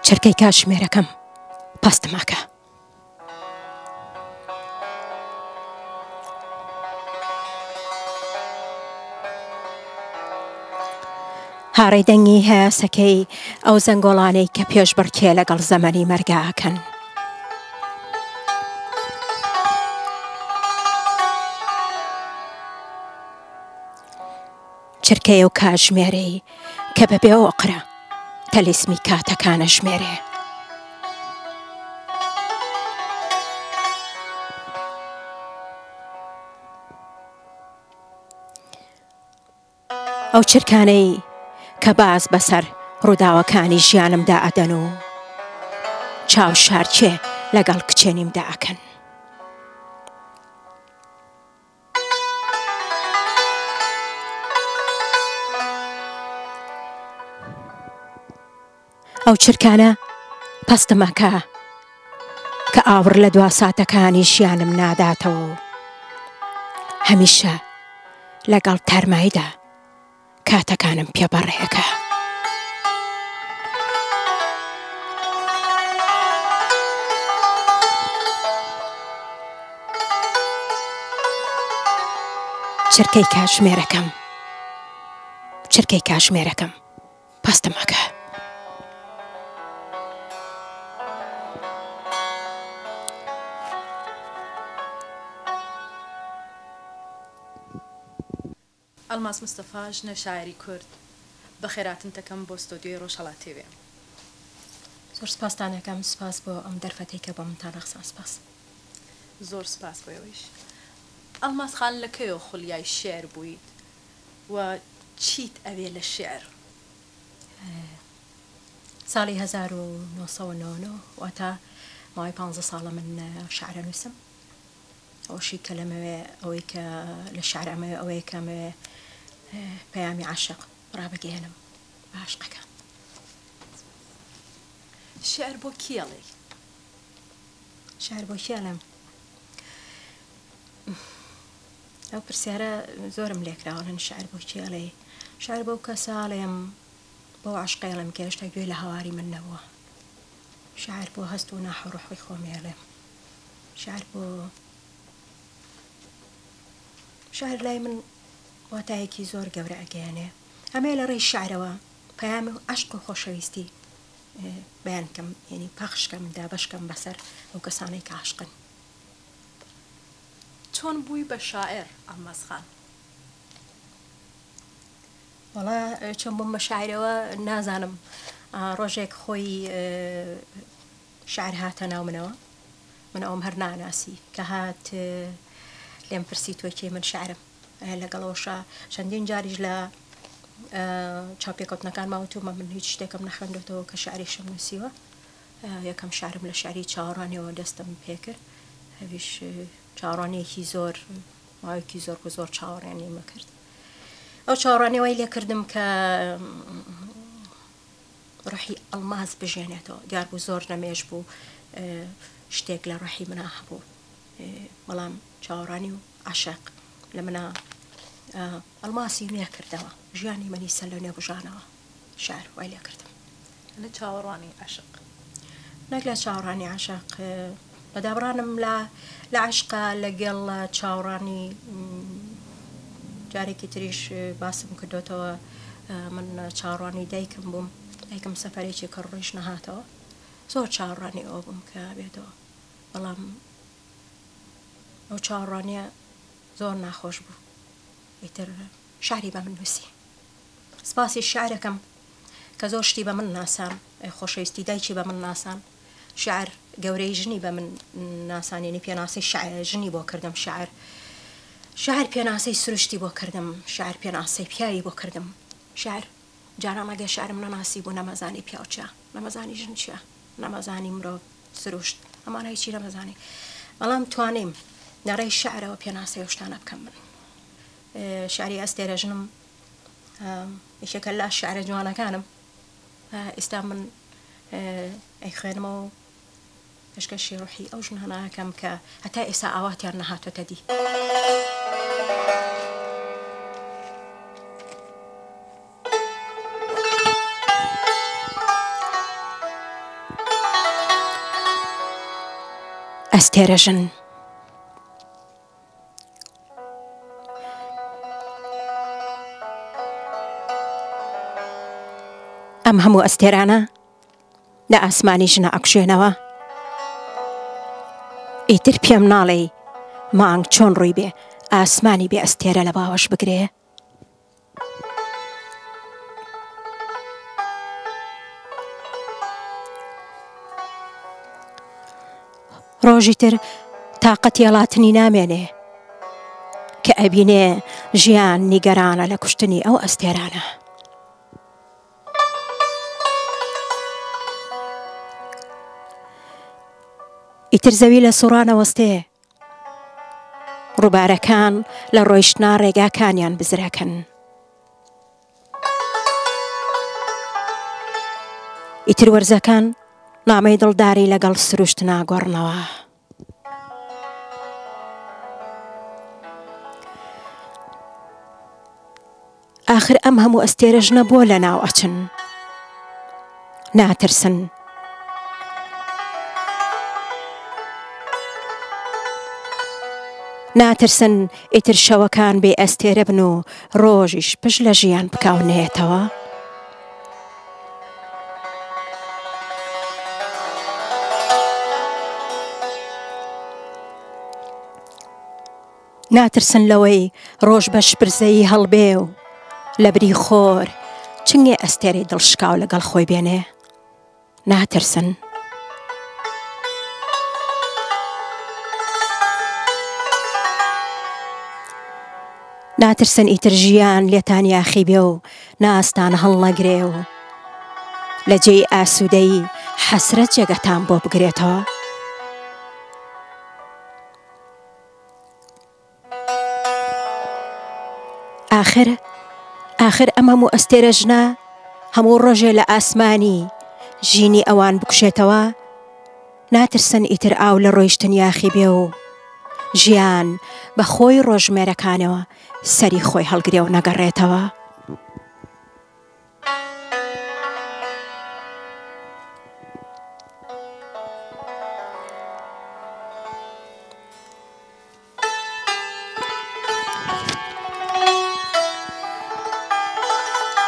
چرکەی کاتژمێرەکەم پەستم ئەکا. هاڕەی دەنگی هەیاسەکەی ئەو زەنگۆڵانەی کە پێشبڕکێ لەگەڵ زەمەنی مەرگا ئەکەن. چرکەی ئەو کاتژمێرەی کە بە بێ ئۆقرە تەلیسمی کاتەکان ئەژمێرێ. ئەو چرکانەی کە باز بەسەر ڕووداوەکانی ژیانمدا ئەدەن و چاوشارکێ لەگەڵ کچێنیمدا ئەکەن. ئەو چرکانە پەستم ئەکا کە ئاوڕ لە دوا ساتەکانی ژیانم ناداتەوە و هەمیشە لەگەڵ تارماییدا کاتەکانم پێ بەڕێکە. چرکەی کاتژمێرەکەم چرکەی کاتژمێرەکەم پەستم ئەکا. ئەڵماس مستەفا ژنە شاعیری کورد، بەخێراتنت ئەکەم بۆ ستۆدیۆی ڕۆژهەڵات تیڤی. زۆر سپاستان ئەکەم، سپاس بۆ ئەم دەرفەتەی کە بۆ منتان ڕەخساند، سپاس. زۆر سپاس بۆ ئێوەیش. ئەڵماس خان لە کەیەوە خولیای شیعر بوویت و چیت ئەوێ لە شیعر؟ ساڵی 1999 واتە ماوەی پانزە ساڵە من شعر ئەنووسم. ئەوەشی کە لەمەوێ ئەوەی کە لە شعر ئەمەوێ ئەوەیە کە ئەمەوێ پەیامی عاشق ڕابگەیەنم بە عاشقەکان. شعر بۆ کێ ئەڵێی؟ شعر بۆ کێ ئەڵێم؟ ئەو پرسیارە زۆرم لێکراوە ئەڵێن شعر بۆ کێ ئەڵێی؟ شعر بەو کەسە ئەڵێم بەو عەشقەی ئەڵێم کە هێشتا گوێی لە هاواری من نەبووە. شعر بۆ هەست و ناح و ڕۆحی خۆمی ئەڵێم. شعر بۆ شعر لای من واتایەکی زۆر گەورە ئەگەیەنێ ئەمەیە لە ڕێی شعرەوە پەیامی و عەشق و خۆشەویستی بەیان کەم یعنی پەخش کەم دابەش کەم بەسەر ئەو کەسانەی کە عاشقن. چۆن بووی بە شاعێر ئەلماس خان؟ وەڵا چۆن بووم بە شاعیرەوە نازانم ڕۆژێک خۆی شعر هاتە ناو منەوە من ئەوم هەر ناناسی کە هات لێم پرسی تۆ کێی من شعرم لەگەڵ ئەوەشا چەندین جاریش لە چاوپێکەوتنەکانما وتومە من هیچ شتێکم نەخوێندۆتەوە کە شعریشم نووسیوە یەکەم شعرم لە شعری چاوەڕانیەوە دەستم پێکرد ئەویش چاوەڕانیەکی زۆر ماوەیەکی زۆر بوو زۆر چاوەڕێنیمە کرد ئەو چاوەڕانیە وای لێکردم کە ڕۆحی ئەڵماس بژێنێتەوە دیار بوو زۆر لەمێژ بوو شتێک لە ڕۆحی منا هەبوو بەڵام چاوەڕانی و عەشق لە منا ئەڵماسی نوێ کردەوە ژیانی منی سەر لە نوێ بژانەوە شعر وای لێ کردم. لە چاوەڕوانی عەشق. نەک لە چاوەڕانی عەشق بە دابڕانم لە لە عەشقا لەگەڵ چاوەڕانی جارێکی تریش باسم کردوتەوە من چاوەڕوانی دایکم بووم دایکم سەفەرێکی کە ڕۆیش نەهاتەوە زۆر چاوەڕوانی ئەوە بووم کە بێتەوە بەڵام ئەو چاوەڕوانیە زۆر ناخۆش بوو ئیتر شعری بە من نووسی سپاسی شعرەکەم کە زۆر شتی بە من ناسان خۆشەویستی دایکی بە من ناسان شعر گەورەی ژنی بە من ناسان یعنی پێناسەی شعر ژنی بۆ کردم شعر شعر پێناسەی سروشتی بۆ کردم شعر پێناسەی پیاوی بۆ کردم شعر جاران ئەگەر شعرم نەناسی بوو نەمەزانی پیاو چیە نەمەزانی ژن چیە نەمەزانی مرۆڤ سروشت ئەمانە هیچی نەمەزانی بەڵام توانیم لە ڕێی شعرەوە پێناسەی ئەو شتانە بکەم من شعری ئەستێرە ژنم یەکێکە لە شعرە جوانەکانم ئێستا من ئەیخوێنمەوە و پێشکەشی ڕۆحی ئەو ژنانە ئەکەم کە هەتا ئێستا ئاواتیان نەهاتۆتە دی. ئەستێرە ژن. ئەم هەموو ئەستێرانە لە ئاسمانی ژنە ئەکوژێنەوە. ئیتر پێم ناڵێی مانگ چۆن ڕووی بێ ئاسمانی بێ ئەستێرە لە باوەش بگرێ؟ ڕۆژی تر تاقەتی هەڵاتنی نامێنێ کە ئەبینێ ژیان نیگەرانە لە کوشتنی ئەو ئەستێرانە. ئیتر زەوی لە سوڕانەوەستێ ڕووبارەکان لە ڕۆیشتنا ڕێگاکانیان بزرەکەن. ئیتر وەرزەکان نامەی دڵداری لەگەڵ سروشت ناگۆڕنەوە. ئاخر ئەم هەموو ئەستێرە ژنە بۆ لەناو ئەچن؟ ناترسن. ناترسن ئیتر شەوەکان بێ ئەستێرە بن و ڕۆژیش پشت لە ژیان بکا و نەیەتەوە؟ ناترسن لەوەی ڕۆژ بە شپرزەیی هەڵبێ و لەبری خۆر چنگێ ئەستێرەی دڵشکاو لەگەڵ خۆی بێنێ؟ ناترسن؟ ناترسن ئیتر ژیان لێتان یاخی بێ و نازتان هەڵنەگرێ و لە جێی ئاسوودەیی حەسرەت جێگەتان بۆ بگرێتەوە؟ ئاخر ئاخر ئەم هەموو ئەستێرە ژنە هەموو ڕۆژێ لە ئاسمانی ژینی ئەوان بکوشێتەوە ناترسن ئیتر ئاو لە ڕۆیشتن یاخی بێ و ژیان بە خۆی ڕۆژمێرەکانەوە سەری خۆی هەڵگرێ و نەگەڕێتەوە.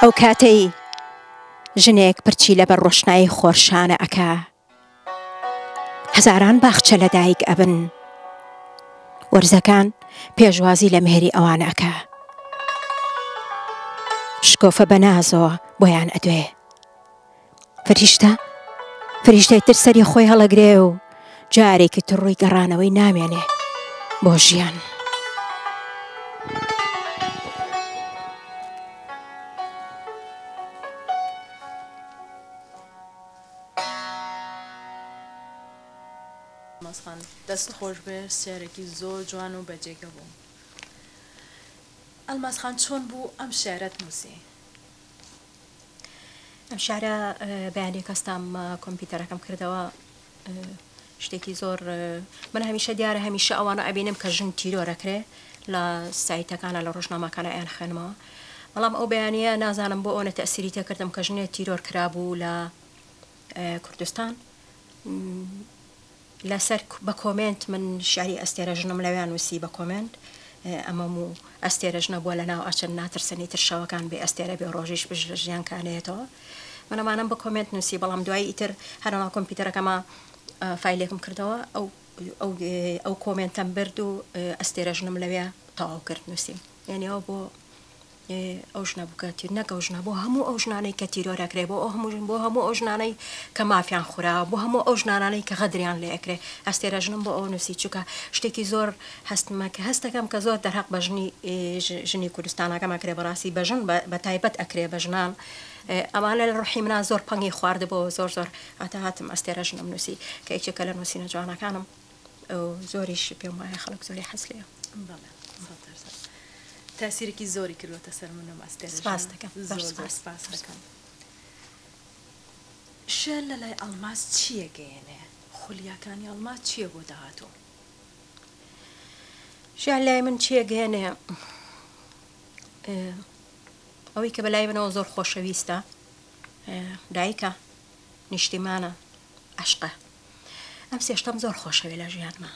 ئەو کاتەی ژنێک پرچی لەبەر ڕۆشنایی خۆر شانە ئەکا هەزاران باخچە لەدایک ئەبن وەرزەکان پێشوازی لە مێری ئەوان ئەکا شکۆفە بە نازەوە بۆیان ئەدوێ فریشتە فریشتەی تر سەری خۆی هەڵەگرێ و جارێکی تر ڕووی گەڕانەوەی نامێنێ بۆ ژیان. مەسخان دەست خۆش بێ شعرێکی زۆر جوان و بەجێگە بوو. ئەلماس خان چۆن بوو ئەم شعرەت نووسی؟ ئەم شعرە بەیانێک هەستام کۆمپیوتەرەکەم کردەوە شتێکی زۆر من هەمیشە دیارە هەمیشە ئەوانە ئەبینم کە ژن تیرۆرەکرێ لە سایتەکانە لە ڕۆژنامەکانە ئەیان خوێنمەوە بەڵام ئەو بەیانە نازانم بۆ ئەوەنە تەسیری تێکردم کە ژنێ تیرۆر کرابوو لە کوردستان لەسەر بە کۆمێنت من شعری ئەستێرە ژنم لەویا نووسی بە کۆمێنت ئەمەم و ئەستێرە ژنە بووە لەناو ئەچن ناترسن ئیتر شەوەکان بێ ئەستێرە بێ ڕۆژیش بژ لە ژیان کانەیەتەوە من ئەمانەم بە کۆمێنت نووسی بەڵام دوایی ئیتر هەر لەناو کۆمپیوتەرەکەما فایلێکم کردەوە ئەو ئەو ئەو کۆمێنتەم برد و ئەستێرە ژنم لەوێ تەواو کرد نووسیم یعنی ئەو بۆ ئەو ژنە بوو کە تیر نەک ئەو ژنە بۆ هەموو ئەو ژنانەی کە تیرۆر ئەکرێ بۆ ئەو هەموو ژن بۆ هەموو ئەو ژنانەی کە مافیان خوراوە بۆ هەموو ئەو ژنانانەی کە غەدریان لێ ئەکرێ ئەستێرە ژنم بۆ ئەوە نووسی چونکە شتێکی زۆر هەستمە کە هەستەکەم کە زۆر دەرهەق بە ژنی ژنی کوردستانەکەم ئەکرێ بەڕاستی بە ژن بە تایبەت ئەکرێ بە ژنان ئەمانە لە ڕحی منا زۆر پەنگی خواردبەوە زۆر زۆر هەتا هاتم ئەستێرە ژنم نووسی کە یەکێکە لە نووسینە جوانەکانم زۆریش پێم وایە خەڵک زۆری حەز لێیە. بەڵێ سەد تاسیرێکی زۆری کردوەتە سەر من و ماستێرە سپاس دەکەم زۆر زۆر سپاس دەکەم. شعر لە لای ئەڵماس چییە گەیەنێ؟ خولیاکانی ئەڵماس چییە بۆ داهاتوو؟ شعر لای من چییە گەیەنێ؟ ئەوەی کە بەلای منەوە زۆر خۆشەویستە دایکە، نیشتیمانە، عەشقە. ئەم سێ شتەم زۆر خۆشەوێ لە ژیانما.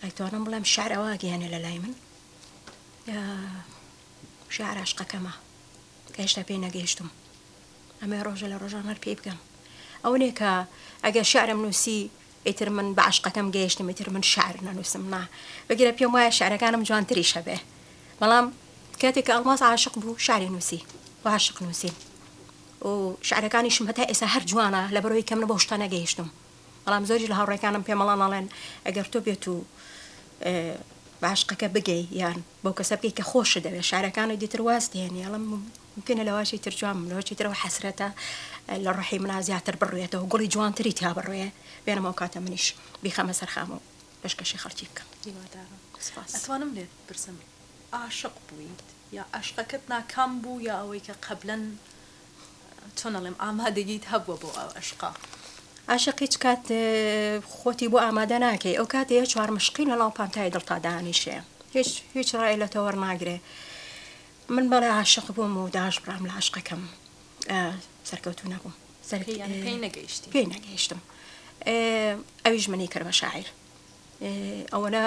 ئەتوانم بڵێم شعر ئەوە ئەگەیەنێ لە لای من. شعر عەشقەکەمە کە هێشتا پێی نەگەیشتوم. ئەمەوێ ڕۆژێ لە ڕۆژان هەر پێی بگەم. ئەوە نییە کە ئەگەر شعرم نووسی ئیتر من بە عەشقەکەم گەیشتم ئیتر من شعر نەنووسم نا. بگرە پێم وایە شعرەکانم جوانتریش هەبێ. بەڵام کاتێک کە ئەڵماس عاشق بوو شعری نووسی و عاشق نووسین و شعرەکانیشم هەتا ئێستا هەر جوانە لەبەرئەوەی کە من بەو شتە نەگەیشتم. بەڵام زۆریش لە هاوڕێکانم پێمەڵان ئەڵێن ئەگەر تۆ بێت و بە عەشقەکە بگەی یان بەو کەسە بگەی کە خۆشت دەوێت شعرەکانت دیتر واز دێنی ئەڵێم ممکنە لەواشی تر جوان بم لەوەشی تر ئەو حەسرەتە لە ڕۆحی منا زیاتر بڕوێتەوە گوڵی جوانتری تیا بڕوێ بێنم ئەو کاتە منیش بیخەمە سەر خام و پێشکەشی خەڵکی بکەم. هیوادارم. سپاس. ئەتوانم لێت بپرسم عاشق بوویت یا عەشقەکەت ناکام بوو یا ئەوەی کە قەبلەن چۆن ئەڵێم ئامادەگیت هەبووە بۆ ئەو ئەشقە؟ عاشق هیچ کات خۆتی بۆ ئامادە ناکەی ئەو کاتەیە چوارمشقی لەناو پانتای دڵتا دانیشێ هیچ هیچ ڕای لە تۆ وەرناگرێ من بەڵێ عاشق بووم و داش بڕام لە عەشقەکەم سەرکەوتوو نەبووم پێی نەگەیشتی پێی نەگەیشتم ئەویش منی کرد بە شاعیر ئەوەنە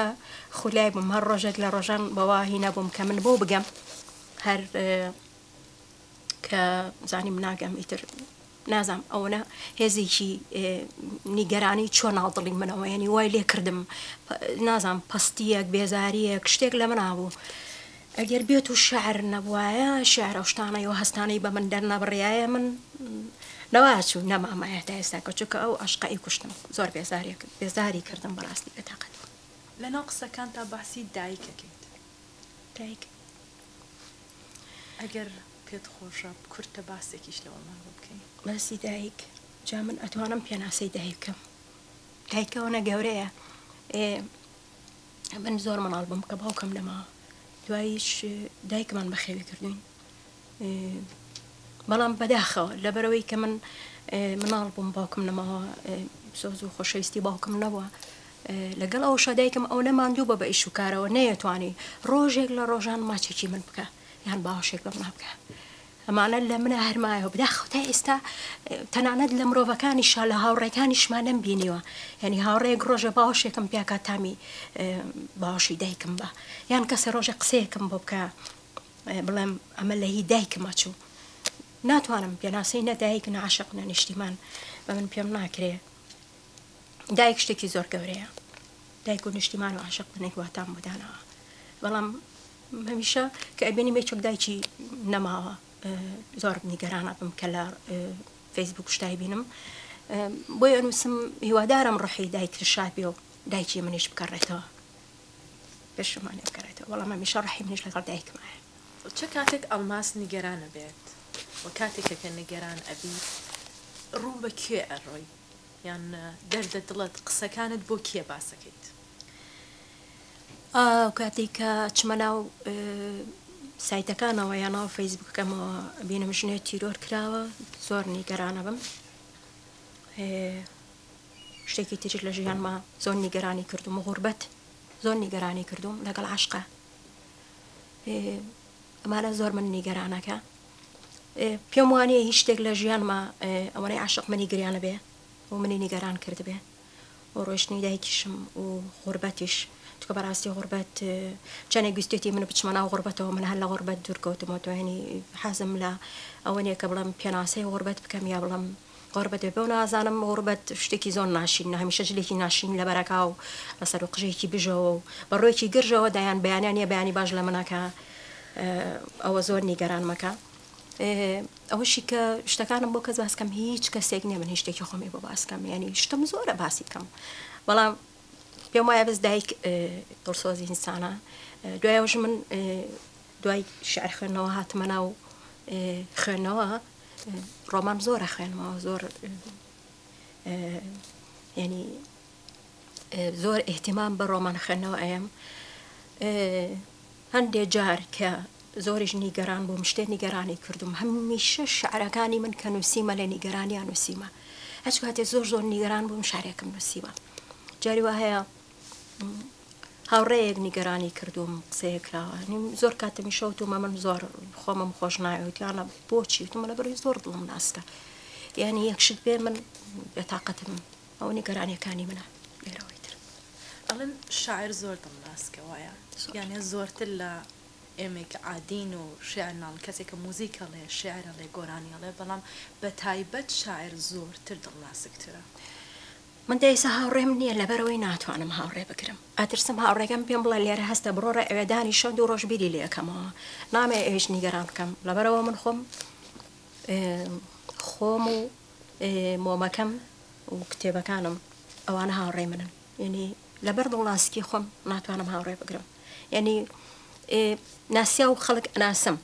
خولای بووم هەر ڕۆژێک لە ڕۆژان بەوە هی نەبووم کە من بۆ بگەم هەر کە زانیم ناگەم ئیتر نازانم ئەوەنە هێزێکی نیگەرانی چوە ناو دڵی منەوە یعنی وای لێ کردم نازانم پەستیەک بێزاریەک شتێک لە منا بوو ئەگەر بێت و شعر نەبوایە شعر ئەو شتانەی و هەستانەی بە من دەرنەبڕایە من نەواچوو نەمامایە تا ئێستا کە چونکە ئەو عەشقە ئی کوشتم زۆر بێزارێک بێزاری کردم بەڕاستی بێتاقەت بووم. لەناو قسەکانتا باسی دایک ئەکەیت. دایک. ئەگەر پێت خۆشە کورتە باسێکیش لەوەمان بۆ بکەی. باسی دایک جا من ئەتوانم پێناسەی دایک بکەم دایک ئەوەنە گەورەیە ئێ من زۆر منداڵ بووم کە باوکم نەما دواییش دایکمان بەخێوی کردوین بەڵام بەداخەوە لەبەرەوەی کە من مناڵ بووم باوکم نەماوە سۆز و خۆشەویستی باوکم نەبووە لەگەڵ ئەوشا دایکم ئەو نەماندوو بە بە ئیش و کارەوە نەیەتوانی ڕۆژێک لە ڕۆژان ماچێکی من بکە یان باوەشێک بە منا بکە ئەمانە لە منە هەرمایەوە بداخەوە تا ئێستا تەنانەت لە مرۆڤەکانیشا لە هاوڕێکانیشما نەمبینیوە یعنی هاوڕێک ڕۆژە باوەشێکم پیاکە تامی باوەشی دایکم بە یان کەسێ ڕۆژێ قسەیەکم بۆ بکە بڵێم ئەمە لە هی دایکم ئەچوو ناتوانم پێناسەی نە دایک نە عەشق نە نیشتیمان بە من پێم ناکرێ دایک شتێکی زۆر گەورەیە دایک و نیشتیمان و عەشق منێک واتام بۆ داناوە بەڵام هەمیشە کە ئەبینیم یەکێک دایکی نەماوە زۆر نیگەرانە بم کە لە فەیسبوک شتای بینم بۆی ئەنووسم هیوادارم ڕحی دایک شاد بێ و دایکی منیش بکەڕێتەوە پێشمان بکەڕێتەوە بەڵام هەمیشە ڕحی منیش لەگەڵ دایکمایە. چ کاتێک ئەڵماس نیگەران ئەبێت و کاتێکە کە نیگەران ئەبیت ڕوو بە کوێ ئەڕۆی یان دەردە دڵت قسەکانت بۆ کێ باسەکەیت؟ ئەو کاتەی کە ئەچمە ناو سایتەکانەوە یا ناو فەیسبوکەکەمەوە بینم ژنێ تیرۆر کراوە زۆر نیگەرانە بم شتێکی تریش لە ژیانما زۆر نیگەرانی کردوم غوربەت زۆر نیگەرانی کردوم لەگەڵ عشقە ئەمانە زۆر من نیگەرانەکە پێم وانە هیچ شتێک لە ژیانما ئەوەنەی عشق منی گریانە بێ و منی نیگەران کردبێ و ڕۆیشتنی دایکیشم و غوربەتیش چونکە بەڕاستی غوربەت چەندێک ویستێتی من بچمە ناو غوربەتەوە من هەر لە غوربەت دوور کەوتمەوە تۆ یانی حەزم لە ئەوە نییە کە بڵێم پێناسەی غوربەت بکەم یا بڵێم غوربەت بێ بەو نازانم غوربەت شتێکی زۆر ناشیرینە هەمیشە جلێکی ناشرین لەبەرەکا و لەسەر و قژێکی بژەوە و بە ڕوویەکی گرژەوە دایان بەیانیان نییە بەیانی باش لە منەکە ئەوە زۆر نیگەرانمەکە ئەوەشی کە شتەکانم بۆ کەس باس کەم هیچ کەسێک نییە من هیچ شتێکی خۆمی بۆ باس کەم یعنی شتم زۆرە باسی بکەم بەڵام پێم وایە بەس دایک دڵسۆزی ئینسانە دوای ئەوش من دوای شعر خوێندنەوە هاتمە ناو خوێندنەوە ڕۆمان زۆرە خوێنمەوە زۆر ینی زۆر ئیهتیمام بە ڕۆمان خوێندنەوە ئەیەم. هەندێ جار کە زۆریش نیگەران بووم شتێ نیگەرانی کردووم هەمیشە شعرەکانی من کە نووسیمە لە نیگەرانیا نووسیمە هەچ کاتێ زۆر زۆر نیگەران بووم شعرێکم نووسیوە جاری وا هەیە هاوڕێیەک نیگەرانی کردووم قسەیە کراوە زۆر کاتەمی شەوتومە من زۆر خۆمم خۆش ناوێت وتیانە بۆچی وتمە لەبەرەوەی زۆر دڵم ناسکە یعنی یەک شت بێ من بێتاقەتم ئەوە نیگەرانیەکانی منە. لێرەوەی تر. ئەڵێن شاعیر زۆر دڵ ناسکە وایە؟ یانێ زۆرتر لە ئێمەی کە عادین و شیعر ناڵن کەسێک کە موزیک ئەڵێ شیعر ئەڵێ گۆرانی ئەڵێ بەڵام بە تایبەت شاعیر زۆرتر دڵ ناسکترە. من تا ئیستا هاوڕێم نییە لەبەرئەوەی ناتوانم هاوڕێ بگرم ئەترسم هاوڕێکەم پێم بڵێ لێرە هەستە بڕۆڕە ئەوێ دانیشە دوو ڕۆژ بیری لێ ئەکەمەوە نامەوێ ئەویش نیگەران بکەم لەبەرئەوە من خۆم خۆم و مۆمەکەم و کتێبەکانم ئەوانە هاوڕێی منن یعنی لەبەر دڵناسکی خۆم ناتوانم هاوڕێ بگرم یعنی ناسیا و خەڵک ئەناسم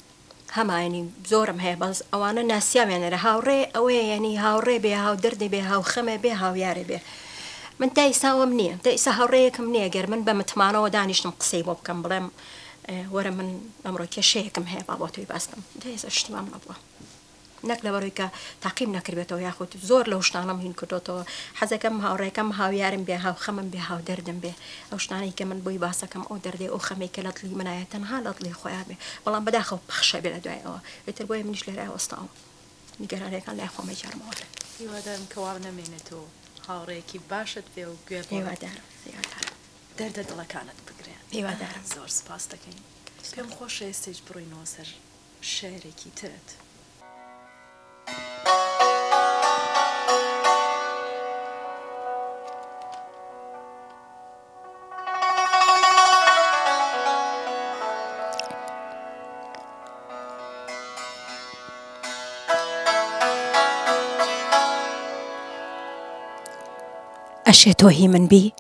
هەما یعنی زۆرم هەیە بەس ئەوانە ناسیاویانە لە هاوڕێ ئەوەیە یعنی هاوڕێ بێ هاودەردی بێ هاوخەمێ بێ هاویارێ بێ من تا ئیستا ئەوەم نییە تا ئیستا هاوڕێیەکم نییە گەر من بە متمانەوە دانیشتم قسەی بۆ بکەم بڵێم وەرە من ئەمڕۆ کێشەیەکم هەیە با بۆ تۆی باس بکەم تا ئێستا شتی وام نەبووە نەک لەبەرەوەی کە تاقیم نەکردبێتەوە یاخود زۆر لەو شتانەم هین کردۆتەوە حەزەکەم هاوڕێکەم هاویارم بێ هاوخەمم بێ هاودەردم بێ ئەو شتانەی کە من بۆی باسەکەم ئەو دەردەی ئەو خەمەی کە لە دڵی منایە تەنها لە دڵی خۆیا بێ بەڵام بەداخەوە پەخشە بێ لە دوای ئەوە ئیتر بۆیە منیش لێرە وەستاوم نیگەرانیەکان لای خۆم ئەگێڕمەوە. هیوادارم کە وا نەمێنێت و هاوڕێیەکی باشت بێ و گوێ بۆ هیوادارم هیوادارم. دەردە دڵەکانت بگرێ. هیوادارم. زۆر سوپاست دەکەین. پێم خۆشە ئێستەیش بڕۆینەوە سەر شیعرێکی ترت. ئەشێ تۆ هی من بی؟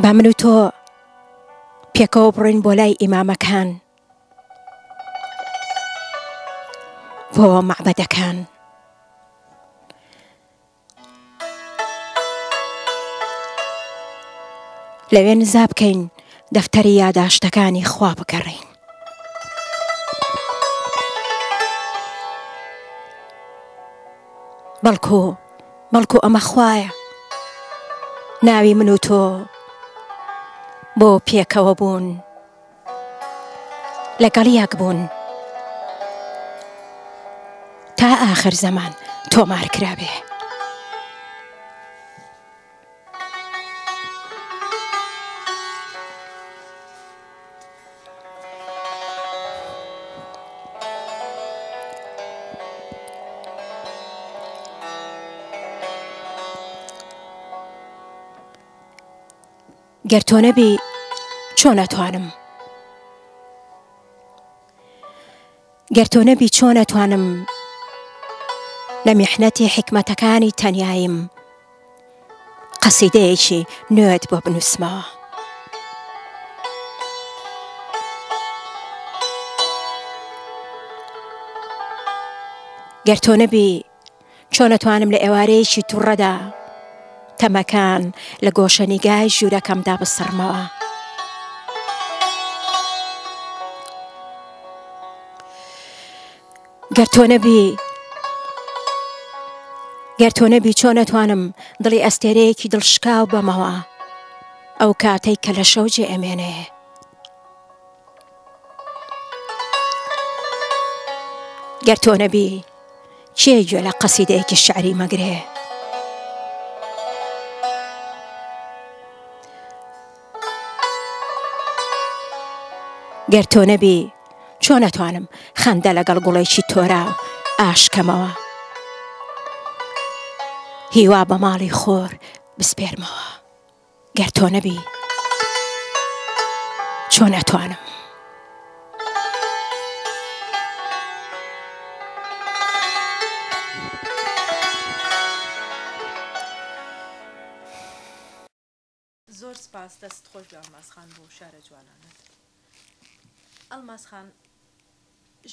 با من و تۆ پێکەوە بڕۆین بۆ لای ئیمامەکان بۆ مەعبەدەکان. لەوێ نزا بکەین دەفتەری یاداشتەکانی خوا بگەڕین. بەڵکو بەڵکو ئەمە خوایە ناوی من و تۆ بۆ پێکەوە بوون لەگەڵ یەک بوون تا ئاخر زەمان تۆمار کرابێ. گەر تۆ نەبی چۆن ئەتوانم گەر تۆ نەبی چۆن ئەتوانم لە میحنەتی حیکمەتەکانی تەنیاییم قەسیدەیەکی نوێت بۆ بنووسمەوە. گەر تۆ نەبی چۆن ئەتوانم لە ئێوارەیەکی توڕەدا تەمەکان لە گۆشەنیگای ژوورەکەمدا بسڕمەوە؟ گەر تۆ نەبی گەر تۆ نەبی چۆن ئەتوانم دڵی ئەستێرەیەکی دڵشکاو بەمەوە ئەو کاتەی کە لە شەو جێ ئەمێنێ گەر تۆ نەبی کێ گوێ لە قەسیدەیەکی شعری مەگرێ؟ گەر تۆ نەبی چۆن ئەتوانم خەندە لەگەڵ گوڵێکی تۆراو ئاشکەمەوە هیوا بە ماڵی خۆر بسپێرمەوە گەر تۆ نەبی چۆن ئەتوانم. زۆر سپاس دەست خۆش بێ ئەڵماس خان بۆ شارە جوانانەت. ئەڵماس خان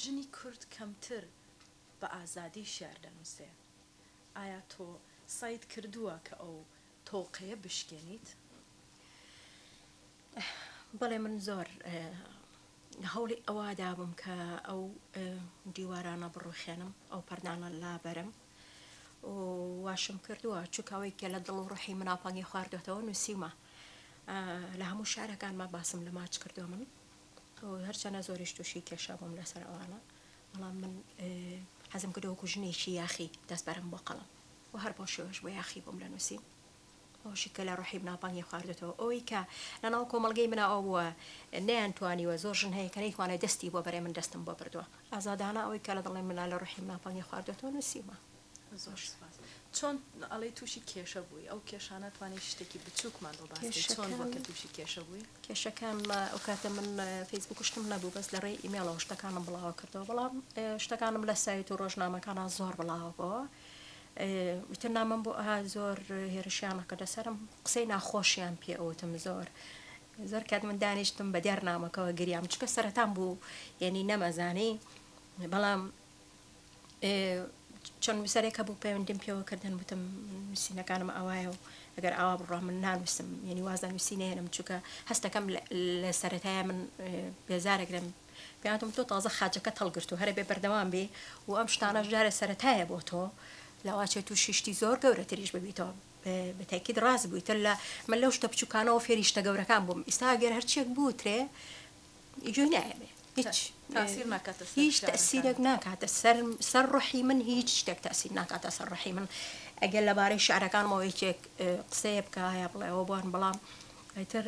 ژنی کورد کەمتر بە ئازادی شیعر دەنووسێ ئایا تۆ سەعیت کردووە کە ئەو تۆقەیە بشکێنیت؟ بەڵێ من زۆر هەوڵی ئەوە دابووم کە ئەو دیوارانە بڕوخێنم ئەو پەردانە لابەرم و واشم کردووە چونکە ئەوەی کە لە دڵ و ڕۆحی منا پەنگی خواردۆتەوە نووسیومە لە هەموو شارەکانما باسم لە ماچ کردووە من. هەرچەنە زۆریش تووشی کێشە بووم لەسەر ئەوانە بەڵام من حەزم کردووە وەکو ژنێکی یاخی دەست بەرم بۆ قەڵەم و هەر بەو شێوەش بۆ یاخی بووم لە نووسین. ئەوەشی کە لە ڕۆحی منا پەنگی خواردۆتەوە ئەوەی کە لە ناو کۆمەڵگەی منا ئەوە بووە نەیانتوانیوە زۆر ژن هەیە کە نەیتوانێت دەستی بۆ بەرێ من دەستم بۆ بردووە ئازادانە ئەوەی کە لە دڵی منا لە ڕۆحی منا پەنگی خواردۆتەوە نووسیومە. زۆر سوپاس. چۆن ئەڵێی تووشی کێشە بووی؟ ئەو کێشانە توانی شتێکی بچووکمان بۆ باس کەی چۆن بووە کە تووشی کێشە بووی؟ کێشەکان ئەو کاتە من فەیسبوک و شتم نەبوو بەس لە ڕێی ئیمێڵەوە شتەکانم بڵاوە کردەوە بەڵام شتەکانم لە سایت و ڕۆژنامەکانا زۆر بڵاوە بۆوە ئیتر نامەم بۆ ئەهات زۆر هێرشیان ئەکردە سەرم قسەی ناخۆشیان پێ ئەوتم زۆر زۆر کات من دانیشتم بە دیار نامەکەوە گریام چونکە سەرەتام بوو یعنی نەمەزانی بەڵام چەند نووسەرێک هەبوو پەیوەندیم پێوە کردن وتم نووسینەکانم ئاوایە و ئەگەر ئاوا بڕوا من نانووسم یعنی واز لە نووسین نێنم چونکە هەستەکەم لە سەرەتایە من بێزارەگرم پێیان وتم تۆ تازە خاجەکەت هەڵگرتوو هەرە بێ بەردەوام بی و ئەم شتانەش جارێ سەرەتایە بۆ تۆ لەواچێ تووشی شتی زۆر گەورەتریش ببیتەوە بە تاکید ڕاست بووی تر لە من لەو شتە بچووکانەوە فێری شتە گەورەکان بووم ئیستا ئەگەر هەرچیەک بوترێ گوێی نایەمێ هیچ تاسیر ناکاتە سەر هیچ تەسیرێک ناکاتە سەر سەر ڕۆحی من هیچ شتێک تەسیر ناکاتە سەر ڕۆحی من ئەگەر لەبارەی شعرەکانمەوە یەکێک قسەیە بکە یا بڵێ ئەوە بوان بەڵام ئیتر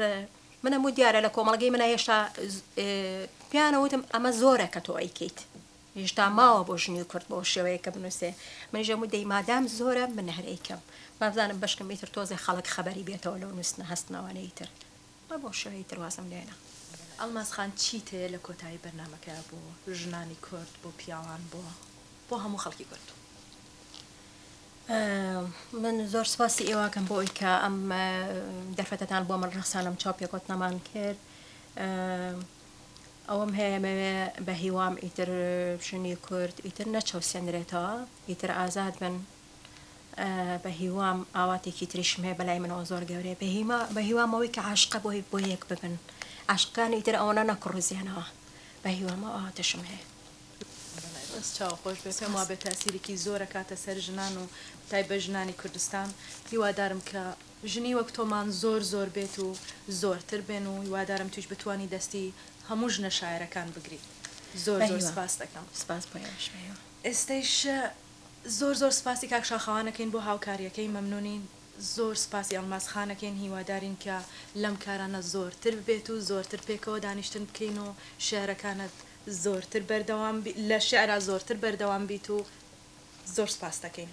من هەموو دیارە لە کۆمەڵگەی منە هێشتا پێیان وتم ئەمە زۆرە کە تۆ ئەیکەیت هێشتا ماوە بۆ ژنی کورد بۆ شێوەیە کە بنووسێ منیش هەموو دەی مادام زۆرە من هەر ئەیکەم بابزانم بەشکم ئیتر تۆزێ خەڵک خەبەری بێتەوە لەو نووسنە هەستنەوانە ئیتر بە بۆ شێوەی تر وازم لێنا. ئەڵماس خان چیت هەیە لە کۆتایی بەرنامەکەیا بۆ ژنانی کورد بۆ پیاوان بۆ بۆ هەموو خەڵکی کورد؟ من زۆر سپاسی ئێوە ئەکەم بۆ ئەوی کە ئەم دەرفەتەتان بۆ من ڕەخسان ئەم چاوپێکەوتنەمان کرد ئەوەم هەیە مەوێ بە هیوام ئیتر ژنی کورد ئیتر نەچەوسێنرێتەوە ئیتر ئازاد بن بە هیوام ئاواتێکی تریشم هەیە بەلای منەوە زۆر گەورەیە بە هیوام ئەوەی کە عاشقە بۆی بۆ یەک ببن عاشقەکان ئیتر ئەوەنە نەکڕوزێنەوە بە هیوام ئەو ئاواتەشم هەیە. دەست چاو خۆش بێ پێم وابێ تاسیرێکی زۆر ئەکاتە سەر ژنان و تایبەت ژنانی کوردستان هیوادارم کە ژنی وەک تۆمان زۆر زۆر بێت و زۆرتر بێن و هیوادارم تویش بتوانی دەستی هەموو ژنە شاعێرەکان بگری زۆر زۆر بەهیوام سپاست دەکەم. سپاس بۆ ئێوەش بەهیوام. ئێستەیش زۆر زۆر سپاسی کاک شاخەوان ئەکەین بۆ هاوکاریەکەی مەمنونین زۆر سپاسی ئەڵماس خان ئەکەین هیوادارین کە لەم کارانە زۆرتر ببێت و زۆرتر پێکەوە دانیشتن بکەین و شیعرەکانت زۆرتر بەردەوام لە شیعرا زۆرتر بەردەوام بیت و زۆر سپاست ئەکەین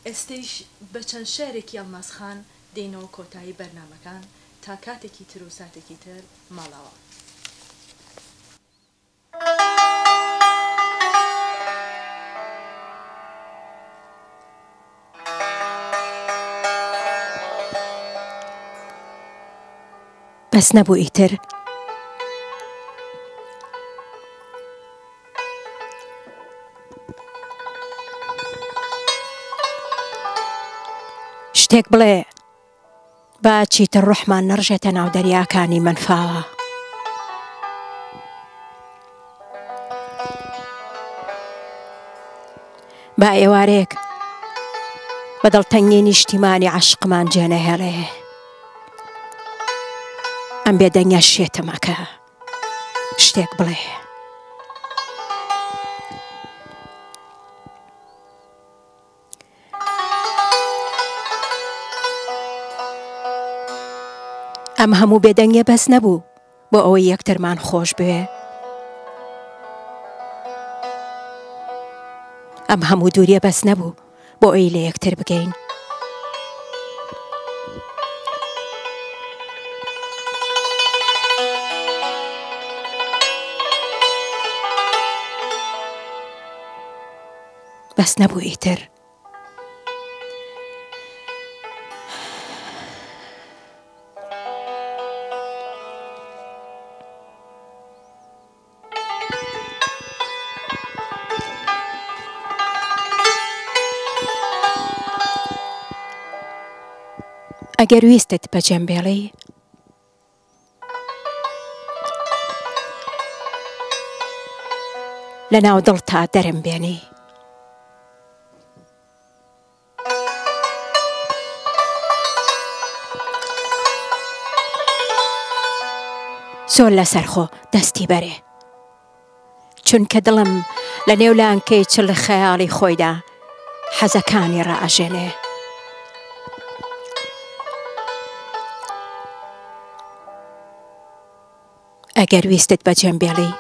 ئێستەیش بە چەند شیعرێکی ئەڵماس خان دێینەوە کۆتایی بەرنامەکان تا کاتێکی تر و ساتێکی تر ماڵاوا. بەس نەبوو ئیتر. شتێک بڵێ. با چیتر ڕۆحمان نەڕژێتە ناو دەریاکانی مەنفاوە. با ئێوارەیەک بە دڵتەنگی نیشتیمانی عەشقمان جێنەهێڵێ. ئەم بێدەنگە شێتم ئەکا. شتێک بڵێ. ئەم هەموو بێدەنگیە بەس نەبوو بۆ ئەوەی یەکترمان خۆش بوێ. ئەم هەموو دووریە بەس نەبوو بۆ ئەوەی لە یەکتر بگەین. بەس نەبوو ئیتر. ئەگەر ویستت بەجێم بێڵی. لە ناو دڵتا دەرم بێنی. زۆر لەسەرخۆ دەستی بەرێ. چونکە دڵم لە نێو لانکەی چل خەیاڵی خۆیدا حەزەکانی ڕائەژێنێ. ئەگەر ویستت بەجێم بێڵی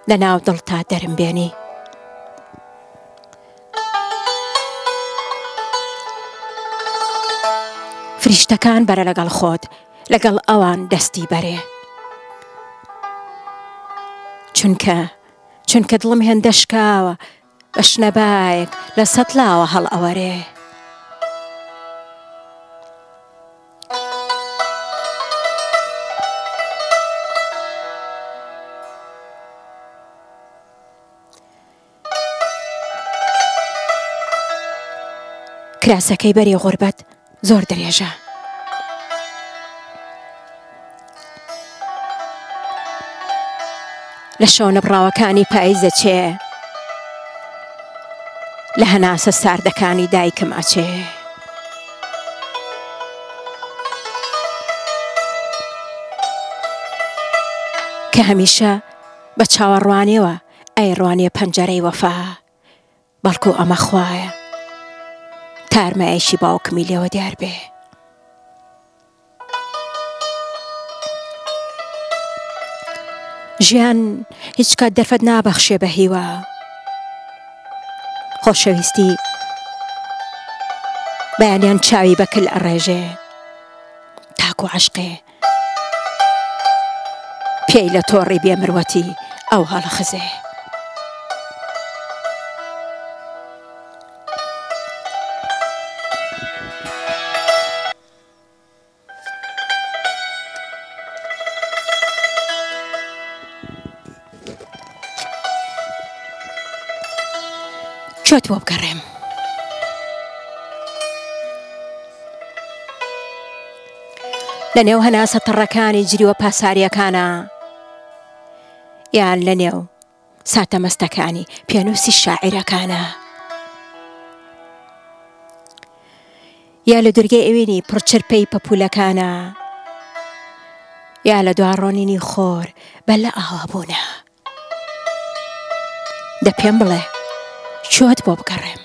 لە ناو دڵتا دەرم بێنی. فریشتەکان بەرە لەگەڵ خۆت لەگەڵ ئەوان دەستی بەرێ چونکە چونکە دڵم هێندە شکاوە بە شنەبایەک لە سەتلاوە هەڵئەوەرێ. کراسەکەی بەری غوربەت زۆر درێژە. لە شەونەبڕاوەکانی پاییز دەچێ لە هەناسە ساردەکانی دایکم ئەچێ. کە هەمیشە بە چاوەڕوانیەوە ئەیڕوانیە پەنجەرەی وەفا بەڵکو ئەمە خوایە تارمایەکی باوکمی لێوە دیار بێ. ژیان هیچ کات دەرفەت نابەخشێ بە هیوا خۆشەویستی بەیانیان چاوی بە کل ئەڕێژێ تاکو عەشقێ پێی لە تۆڕی بێ مروەتی ئەو هەڵەخزێ. کوێت بۆ بگەڕێم؟ لە نێو هەناسە تەڕەکانی جریوە پاسارییەکانا یان لە نێو ساتە مەستەکانی پێنووسی شاعیرەکانا یا لە دورگەی ئەوینی پڕ چرپەی پەپوولەکانا یا لە دوا ڕۆنینی خۆر بە لە ئاوابوونا. دە پێم بڵێ کوێت بۆ بگەڕێم؟